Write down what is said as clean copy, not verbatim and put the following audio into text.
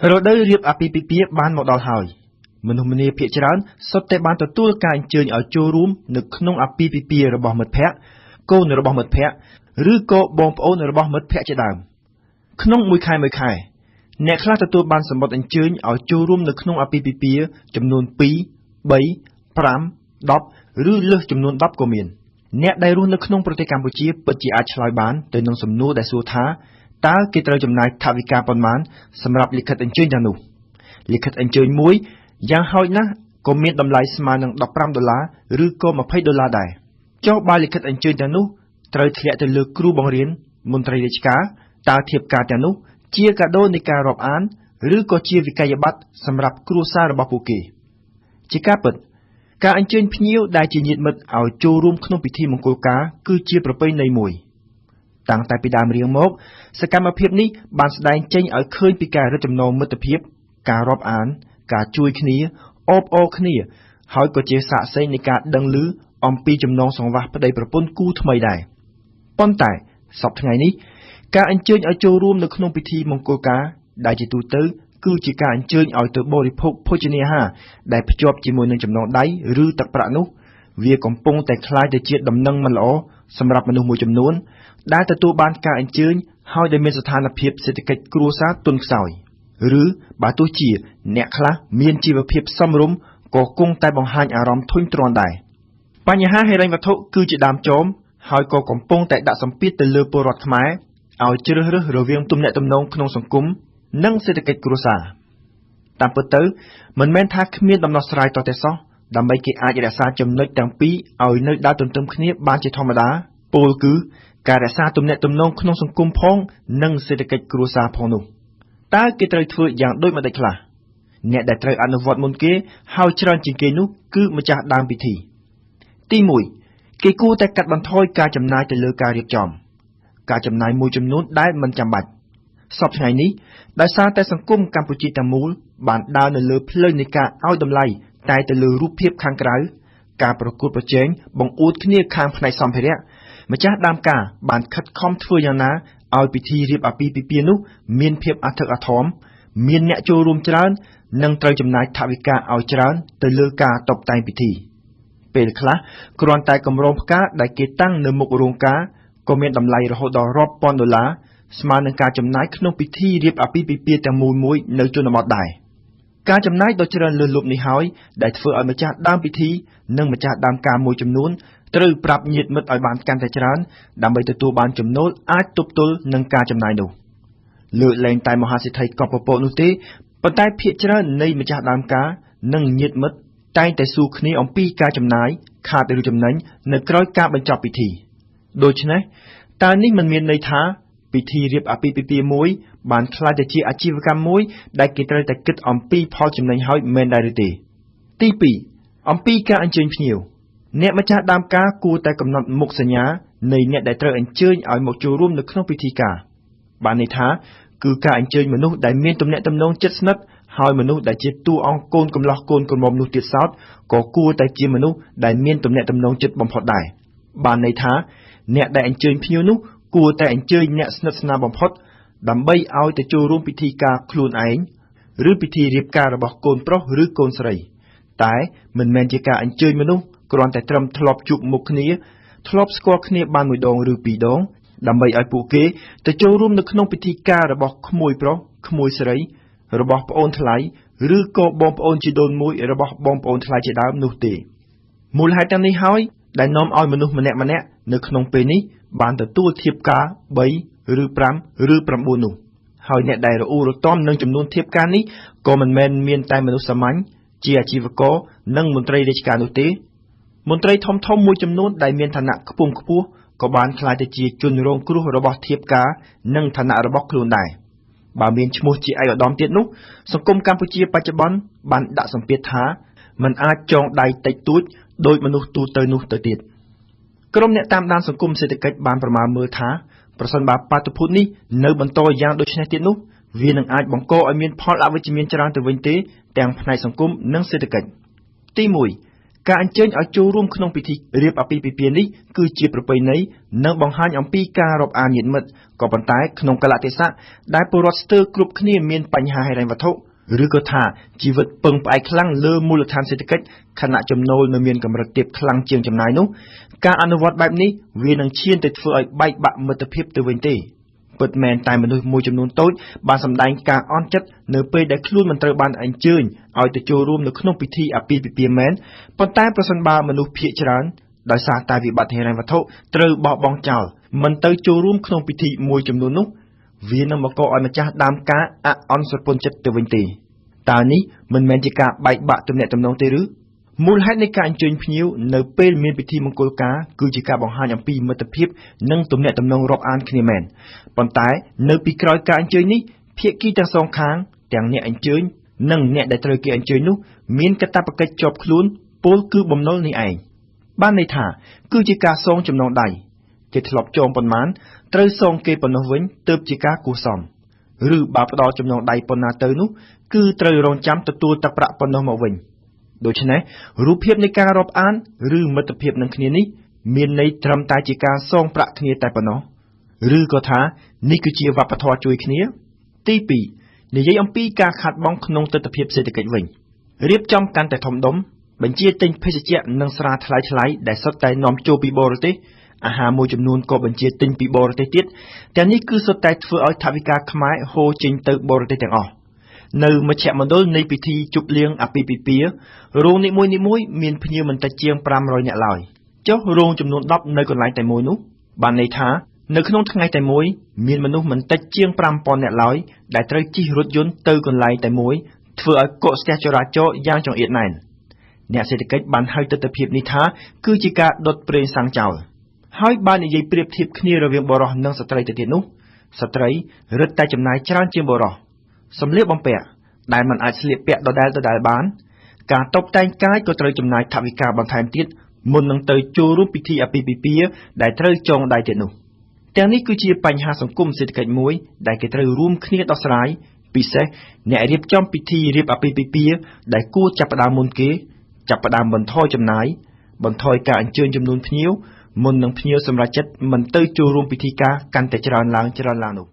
រដូវរៀបអាពាហ៍ពិពាហ៍បានមកដល់ហើយមនុស្សម្នាភាគច្រើនសុទ្ធតែបានទទួលការអញ្ជើញឲ្យចូលរួមនៅក្នុងអាពាហ៍ពិពាហ៍របស់មិត្តភក្តិកូនរបស់មិត្តភក្តិឬក៏បងប្អូនរបស់មិត្តភក្តិជាដើមក្នុងមួយខែមួយខែអ្នកខ្លះទទួលបានសំបុត្រអញ្ជើញឲ្យចូលរួមនៅក្នុងអាពាហ៍ពិពាហ៍ចំនួន2 3 5 10ឬលើសចំនួន10ក៏មានអ្នកដែលរស់នៅក្នុងប្រទេសកម្ពុជាពិតជាអាចឆ្លើយបានទៅនឹងសំណួរដែលសួរថាតើគេត្រូវចំណាយថវិកាប៉ុន្មានសម្រាប់លិខិតអញ្ជើញទាំងនោះលិខិតអញ្ជើញមួយយ៉ាងហោចណាស់ក៏មានតម្លៃស្មើនឹង15ដុល្លារឬក៏20ដុល្លារដែរចុះបើលិខិតអញ្ជើញទាំងនោះត្រូវធ្លាក់ទៅលើគ្រូបង្រៀនមន្ត្រីរាជការតើធៀបការទាំងនោះជាកាដូនៃការរាប់អានឬក៏ជាវិក័យប័ត្រសម្រាប់គ្រួសាររបស់ពួកគេជាការពិតការអញ្ជើញភ្ញៀវដែលជាញាតិមិត្តឲ្យចូលរួមក្នុងពិធីមង្គលការគឺជាប្រពៃណីមួយតាំងតែពីដើមរៀងមកសកម្មភាពនេះបានស្ដែងចេញឲ្យឃើញពីការរឹតចំណងមិត្តភាពការរាប់អានការជួយគ្នាអបអរគ្នាហើយក៏ជាសាក្សីនៃការដឹងឮអំពីចំណងសង្វាស់ប្តីប្រពន្ធគូថ្មីដែរប៉ុន្តែសប្តាហ៍ថ្ងៃនេះការអញ្ជើញឲ្យចូលរួមនៅក្នុងពិធីមង្គលការដែលជាទូទៅគឺជាការអញ្ជើញឲ្យទៅបរិភោគភោជនាហារដែលភ្ជាប់ជាមួយនឹងចំណងដៃឬទឹកប្រាក់នោះវាកំពុងតែក្លាយទៅជាដំណឹងមិនល្អសម្រាប់មនុស្សមួយចំនួនដែលទទួលបានការអញ្ជើញហើយដែលមានស្ថានភាពសេដ្ឋកិច្ចគ្រួសារទន់ខ្សោយឬបើទោះជាអ្នកខ្លះមានជីវភាពសមរម្យក៏គង់តែបង្ហាញអារម្មណ៍ធុញទ្រាន់ដែរបញ្ហាហិរញ្ញវត្ថុគឺជាដើមចមហើយក៏កំពុងតែដាក់សម្ពាធទៅលើពលរដ្ឋខ្មែរឲ្យជ្រើសរើសរវាងទំនាក់ទំនងក្នុងសង្គមនិងសេដ្ឋកិច្ចគ្រួសារតាមពិតទៅមិនមែនថាគ្មានដំណោះស្រាយតតែសោះដើម្បីគេអាចរក្សាចំណុចទាំងពីរឲ្យនៅដើរទន្ទឹមគ្នាបានជាធម្មតាពោលគឺការរក្សាទំនាក់ទំនងក្នុងសង្គមផងនិងសេដ្ឋកិច្ចគ្រួសារផងនោះតើគេត្រូវធ្វើយ៉ាងដូចម្តេចខ្លះអ្នកដែលត្រូវអនុវត្តមុនគេហើយច្រើនជាងគេនោះគឺម្ចាស់ដើមពិធីទី1គេគួរតែកាត់បន្ថយការចំណាយទៅលើការរៀបចំការចំណាយមួយចំនួនដែលមិនចាំបាច់សព្វថ្ងៃនេះដោយសារតែសង្គមកម្ពុជាទាំងមូលបានដើរនៅលើផ្លូវនៃការឲ្យតម្លៃតែទៅលើរូបភាពខាងក្រៅការប្រកួតប្រជែងបង្អួតគ្នាខាងផ្នែកសម្ភារៈម្ចាស់ដើមការបានខិតខំធ្វើយ៉ាងណាឲ្យពិធីរៀបអាពាហ៍ពិពាហ៍នោះមានភាពអធិកអធមមានអ្នកចូលរួមច្រើននិងត្រូវចំណាយថវិកាឲ្យច្រើនទៅលើការតុបតែងពិធីពេលខ្លះគ្រាន់តែកម្រងផ្កាដែលគេតាំងនៅមុខរោងការក៏មានតម្លៃរហូតដល់រាប់ពាន់ដុល្លារស្មើនឹងការចំណាយក្នុងពិធីរៀបអាពាហ៍ពិពាហ៍ទាំងមូលមួយនៅជនបទដែរការចំណាយដ៏ច្រើនលើសលប់នេះហើយដែលធ្វើឲ្យម្ចាស់ដើមពិធីនិងម្ចាស់ដើមការមួយចំនួនត្រូវប្រាប់ញាតិមិត្តឲ្យបានកាន់តែច្រើនដើម្បីទទួលបានចំណូលអាចទប់ទល់នឹងការចំណាយនោះលើកលែងតែមហាសេដ្ឋីកប់ពពកនោះទេប៉ុន្តែភាគច្រើននៃម្ចាស់ដើមការនិងញាតិមិត្តតែងតែសួរគ្នាអំពីការចំណាយខាតឬចំណេញនៅក្រោយការបញ្ចប់ពិធីដូច្នេះតើនេះមិនមានន័យថាពិធីរៀបអាពាហ៍ពិពាហ៍មួយបានក្លាយទៅជាអាជីវកម្មមួយដែលគេត្រូវតែគិតអំពីផលចំណេញហើយមែនដែរឬទេទី2អំពីការអញ្ជើញភ្ញៀវអ្នកម្ចាស់ដើមការគួរតែកំណត់មុខសញ្ញានៃអ្នកដែលត្រូវអញ្ជើញឲ្យមកចូលរួមនៅក្នុងពិធីការបានន័យថាគឺការអញ្ជើញមនុស្សដែលមានទំនាក់ទំនងជិតស្និទ្ធហើយមនុស្សដែលជាតួអង្គកូនកំលោះកូនក្រមុំនោះទៀតសោតក៏គួរតែជាមនុស្សដែលមានទំនាក់ទំនងជិតបំផុតដែរបានន័យថាអ្នកដែលអញ្ជើញភ្ញៀវនោះគួរតែអញ្ជើញអ្នកស្និទ្ធស្នាលបំផុតដើម្បីឲ្យទៅចូលរួមពិធីការខ្លួនឯងឬពិធីរៀបការរបស់កូនប្រុសឬកូនស្រីតែមិនមែនជាការអញ្ជើញមនុស្សគ្រាន់តែត្រឹមធ្លាប់ជួបមុខគ្នាធ្លាប់ស្គាល់គ្នាបានមួយដងឬពីរដងដើម្បីឲ្យពួកគេទៅចូលរួមនៅក្នុងពិធីការរបស់ក្មួយប្រុសក្មួយស្រីរបស់ប្អូនថ្លៃឬក៏បងប្អូនជីដូនមួយរបស់បងប្អូនថ្លៃជាដើមនោះទេមូលហេតុទាំងនេះហើយដែលនាំឲ្យមនុស្សម្នាក់ៗនៅក្នុងពេលនេះបានទទួលធៀបការ3ឬ5ឬ9នោះហើយអ្នកដែលរអ៊ូរទាំនឹងចំនួនធៀបការនេះក៏មិនមែនមានតែមនុស្សសាមញ្ញជាអាជីវករនិងមន្ត្រីរាជការនោះទេមន្ត្រីធំៗមួយចំនួនដែលមានឋានៈខ្ពង់ខ្ពស់ក៏បានក្លាយទៅជាជនរងគ្រោះរបស់ធៀបការនិងឋានៈរបស់ខ្លួនដែរបើមានឈ្មោះជាឯកឧត្តមទៀតនោះសង្គមកម្ពុជាបច្ចុប្បន្នបានដាក់សម្ពាធថាមិនអាចចងដៃតិចតួចដោយមនុស្សទូទៅនោះទៅទៀតក្រុមអ្នកតាមដានសង្គមសេដ្ឋកិច្ចបានប្រមាណមើលថាប្រសិនបើបាតុភូតនេះនៅបន្តយ៉ាងដូចនេះទៀតនោះវានឹងអាចបង្កឲ្យមានផលអវិជ្ជមានច្រើនទៅវិញទេទាំងផ្នែកសង្គមនិងសេដ្ឋកិច្ចទី1 ការអញ្ជើញឲ្យចូលរួមក្នុងពិធីរៀបអាពាហ៍ពិពាហ៍នេះគឺជាប្រពៃណីនិងបង្ហាញអំពីការរាប់អានញាតិមិត្តក៏ប៉ុន្តែក្នុងកាលៈទេសៈដែលពលរដ្ឋស្ទើរគ្រប់គ្នាមានបញ្ហាហិរញ្ញវត្ថុឬក៏ថាជីវិតពឹងផ្អែកខ្លាំងលើមូលដ្ឋានសេដ្ឋកិច្ចខណៈចំណូលនៅមានកម្រិតទាបខ្លាំងជាងចំណាយនោះការអនុវត្តបែបនេះវានឹងឈានទៅធ្វើឲ្យបែកបាក់មិត្តភាពទៅវិញទេពិតមែនតែមនុស្សមួយចំនួនតូចបានសម្ដែងការអន់ចិត្តនៅពេលដែលខ្លួនមិនត្រូវបានអញ្ជើញឲ្យទៅចូលរួមនៅក្នុងពិធីអាពាហ៍ពិពាហ៍មែនប៉ុន្តែប្រសិនបើមនុស្សភាគច្រើនដោយសារតែវិបត្តិហិរញ្ញវត្ថុត្រូវបោះបង់ចោលមិនទៅចូលរួមក្នុងពិធីមួយចំនួននោះវានឹងបង្កឲ្យម្ចាស់ដើមការអអន់ស្រពន់ចិត្តទៅវិញទេតើនេះមិនមែនជាការបែកបាក់ទំនាក់ទំនងទេឬមូលហេតុនៃការអញ្ជើញភ្ញៀវនៅពេលមានពិធីមង្គលការគឺជាការបង្ហាញអំពីមិត្តភាពនិងទំនាក់ទំនងរាប់អានគ្នាមែនប៉ុន្តែនៅពីក្រោយការអញ្ជើញនេះភាគីទាំងសងខាងទាំងអ្នកអញ្ជើញនិងអ្នកដែលត្រូវគេអញ្ជើញនោះមានកាតព្វកិច្ចជាប់ខ្លួនពោលគឺបំណុលនេះឯងបានន័យថាគឺជាការសងចំណងដៃគេធ្លាប់ចងប៉ុន្មានត្រូវសងគេប៉ុណ្ណោះវិញទើបជាការគួរសមឬបើផ្ដល់ចំណងដៃប៉ុណ្ណាទៅនោះគឺត្រូវរងចាំទទួលទឹកប្រាក់ប៉ុណ្ណោះមកវិញដូច្នេះរូបភាពនៃការរាប់អានឬមិត្តភាពនឹងគ្នានេះមានន័យត្រឹមតែជាការសងប្រាក់គ្នាតែប៉ុណ្ណោះឬក៏ថានេះគឺជាវប្បធម៌ជួយគ្នាទី2និយាយអំពីការខាតបង់ក្នុងទិដ្ឋភាពសេដ្ឋកិច្ចវិញរៀបចំកាន់តែធំដុំបញ្ជាទិញភេសជ្ជៈនិងស្រាថ្លៃៗដែលសុទ្ធតែនាំចូលពីបរទេសអាហារមួយចំនួនក៏បញ្ជាទិញពីបរទេសទៀតទាំងនេះគឺសុទ្ធតែធ្វើឲ្យថវិកាខ្មែរហូរចេញទៅបរទេសទាំងអស់នៅមជ្ឈមណ្ឌលនៃពិធីជប់លៀងអាពាហ៍ពិពាហ៍រោងនីមួយៗមានភ្ញៀវមិនតិចជាង500នាក់ឡើយចុះរោងចំនួន10នៅកន្លែងតែមួយនោះបានន័យថានៅក្នុងថ្ងៃតែមួយមានមនុស្សមិនតិចជាង5000នាក់ឡើយដែលត្រូវជិះរថយន្តទៅកន្លែងតែមួយធ្វើឲ្យកកស្ទះចរាចរណ៍យ៉ាងចង្អៀតណែនអ្នកសេដ្ឋកិច្ចបានហៅទិដ្ឋភាពនេះថាគឺជាការដុតប្រេងសាំងចោលហើយបើនិយាយប្រៀបធៀបគ្នារវាងបុរសនិងស្ត្រីទៅទៀតនោះស្ត្រីរឹតតែចំណាយច្រើនជាងបុរសសម្លៀកបំពាក់ដែលមិនអាចស្លៀកពាក់ដដែលៗបានការតុបតែងកាយក៏ត្រូវចំណាយថវិកាបន្ថែមទៀតមុននឹងទៅចូលរួមពិធីអាពាហ៍ពិពាហ៍ដែលត្រូវចងដៃទៀតនោះទាំងនេះគឺជាបញ្ហាសង្គមសេដ្ឋកិច្ចមួយដែលគេត្រូវរួមគ្នាដោះស្រាយពិសេសអ្នករៀបចំពិធីរៀបអាពាហ៍ពិពាហ៍ដែលគួរចាប់ផ្ដើមមុនគេចាប់ផ្ដើមបន្ថយចំណាយបន្ថយការអញ្ជើញចំនួនភ្ញៀវមុននឹងភ្ញៀវសម្រេចចិត្តមិនទៅចូលរួមពិធីការកាន់តែច្រើនឡើងនោះ។